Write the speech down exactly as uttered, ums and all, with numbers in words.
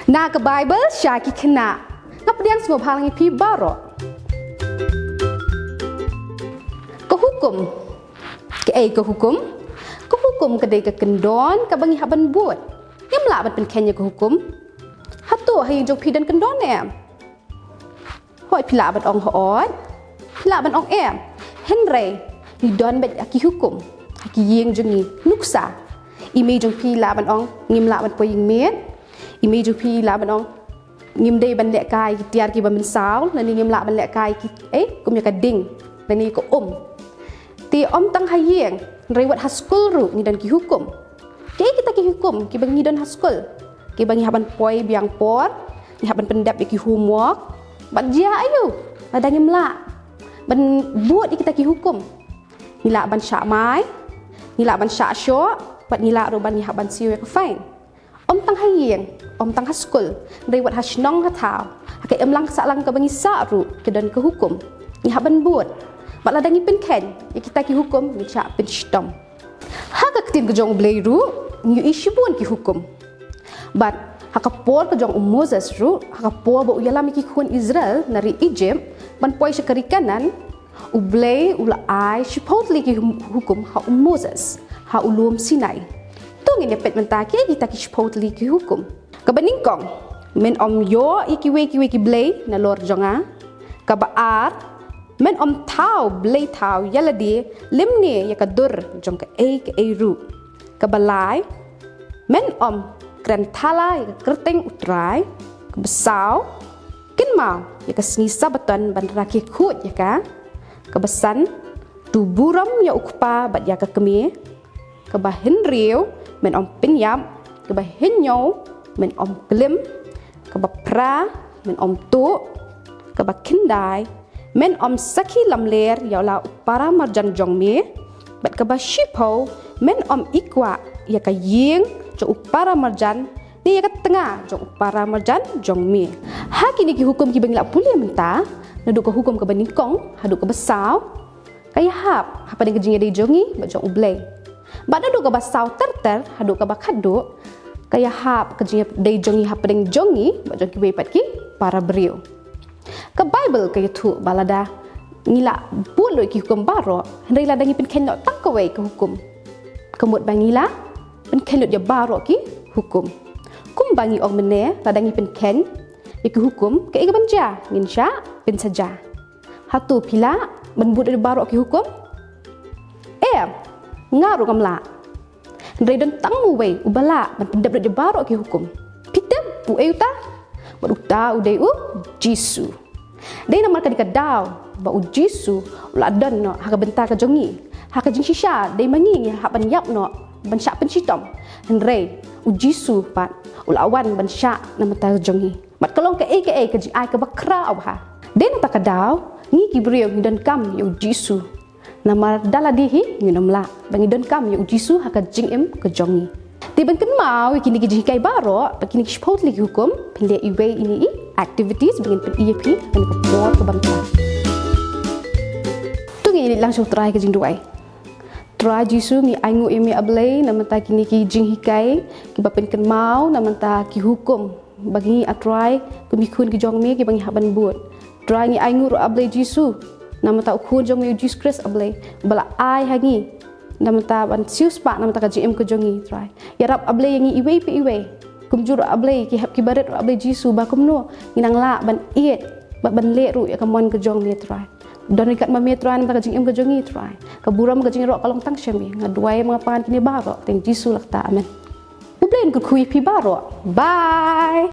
Na ka Baibl sha ki khynnah. Nga pdiang sngewbha lang ïa phi baroh. Ka hukum. Kaei ka hukum? Ka hukum ka dei ka kyndon kaba ngi hap ban bud. Ngim lah ban pynkheiñ ïa ka hukum. Hato ha ïing jong phi don kyndon em? Hooid, phi lah ban ong hooid. Phi lah ban ong em. Hynrei ngi don beit ha ki hukum ha ki ïing jong ngi. Nuksa, i mei jong phi lah ban ong ngim lah ban poi ïing miet. I mei jong phi lah ban ong ngim dei ban lehkai ki tiar kiba mynsaw, lane ngim lah ban lehkai ki, eh, kum ïa ka ding lane ka um. Te ym tang ha ïing, hynrei wat ha skul ruh ngi don ki hukum. Kaei kita ki hukum kiba ngi don ha skul? Kiba ngi hap ban poi biang por, ngi hap ban pyndep ïa ki homework. Bad jia aïu lada ngim lah ban bud ïa kita ki hukum? Ngi lah ban shah mai, ngi lah ban shah shoh, bad ngi lah ruh ban, ngi hap ban siew ïa ka fine. Ym tang ha ïing, ym tang ha skul, hynrei wat ha shnong ha thaw, ha ka imlang sahlang kaba ngi sah ruh ki don ka hukum. Ngi hap ban bud. Bad lada ngi pynkheiñ ïa kita ki hukum, ngi shah pynshitom. Ha ka ktien ka jong U Blei ruh ngi ïohi shibun ki hukum. Bad ha ka por ka jong u Moses ruh, ha ka por ba u ïalam ïa ki khun Israel na ri Egypt ban poi sha ka ri Kanaan, U Blei u la ai shiphew tylli ki hum-, hukum ha u Moses ha u lum Sinai. To ngin ïa peit mynta kiei kita ki shiphew tylli ki hukum. Kaba nyngkong, men ym ïoh ïa kiwei kiwei ki blei nalor jong nga. Kaba ar, men ym thaw blei thaw ïa lade lymne ïa ka dur jong kaei kaei ruh. Kaba lai, men ym kren thala ïa ka kyrteng U Trai. Kaba saw, kynmaw ïa ka sngi Sabaton ban rakhe khuid ïa ka. Kaba san, to burom ïa u kpa bad ïa ka kmie. Kaba hynriew, men ym pynïap. Kaba hynñiew, men ym klim. Kaba phra, men ym tuh. Kaba khyndai, men ym sakhi lamler ïa la u para marjan jong me. Bad kaba shiphew, men ym ikwah ïa ka ïing jong u para marjan ne ïa ka tnga jong u para marjan jong me. Ha kine ki hukum kiba ngi la pule mynta, naduh ka hukum kaba nyngkong haduh kaba saw, ka ïahap hapdeng ka jingïadei jong ngi bad jong U Blei. Bad naduh kaba saw ter ter haduh kaba khatduh, ka ïahap ka jingïadei jong ngi hapdeng jong ngi bad jong kiwei pat ki para briew. Ka Baibl ka ïathuh ba lada ngi la bud lut ki hukum baroh, hynrei lada ngi pynkheiñ noh tang kawei ka hukum, ka mut ba ngi la pynkheiñ lut ïa baroh ki hukum. Kumba ngi ong mynne, lada ngi pynkheiñ ïa ki hukum, kaei kaban jia? Ngin shah pynsaja. Hato phi lah ban bud lut ïa baroh ki hukum? Em, nga ruh ngam lah. Hynrei don tang uwei uba lah ban pyndep lut ïa baroh ki hukum. Phi tip uei uta? Bad uta u dei U Jisu. Dei namar kane ka daw ba U Jisu u la don noh ha ka bynta ka jong ngi. Ha ka jingshisha dei ma ngi ngi hap ban ïap noh, ban shah pynshitom. Hynrei U Jisu pat u la wan ban shah na ka bynta ka jong ngi. Bad ka long kaei kaei ka jingai kaba khraw bha. Dei na kata ka daw ngi ki briew ngi donkam ïa U Jisu. Namar da lade hi ngin ym lah ba ngi donkam ïa U Jisu ha ka jingim ka jong ngi. Te ban kynmaw ïa kine ki jinghikai baroh bad kine ki shiphew tylli ki hukum, phin leh iwei ine i activities ba ngin pyni ïa phi ha kane ka por kaba mynta. To ngin ïa leit lang sha U Trai ha ka jingduwai. Trai Jisu, ngi ainguh ïa me A Blei na ka bynta kine ki jinghikai kiba pynkynmaw na ka bynta ki hukum ba ngi, A Trai, kum ki khun ki jong me kiba ngi hap ban bud. Trai, ngi ainguh ruh, A Blei Jisu, na ka bynta u Khun jong me U Jisu Khrist, A Blei, uba la ai ha ngi na ka bynta ban siewspah na ka bynta ka jingim ka jong ngi, Trai. Ïarap, A Blei, ïa ngi iwei pa iwei. Kumjuh ruh, A Blei, ki hep kiba rit ruh, A Blei Jisu, ba kumno ngin nang lah ban ïeit bad ban leh ruh ïa ka mon ka jong me, Trai. Don ryngkat ma me, Trai, na ka bynta ka jingim ka jong ngi, Trai. Ka burom, ka jingïaroh ka long tang sha me. Nga duwai ma nga pan kine baroh ha ka kyrteng Jisu la kata. Amen. U Blei un kyrkhu ïa phi baroh. Bye.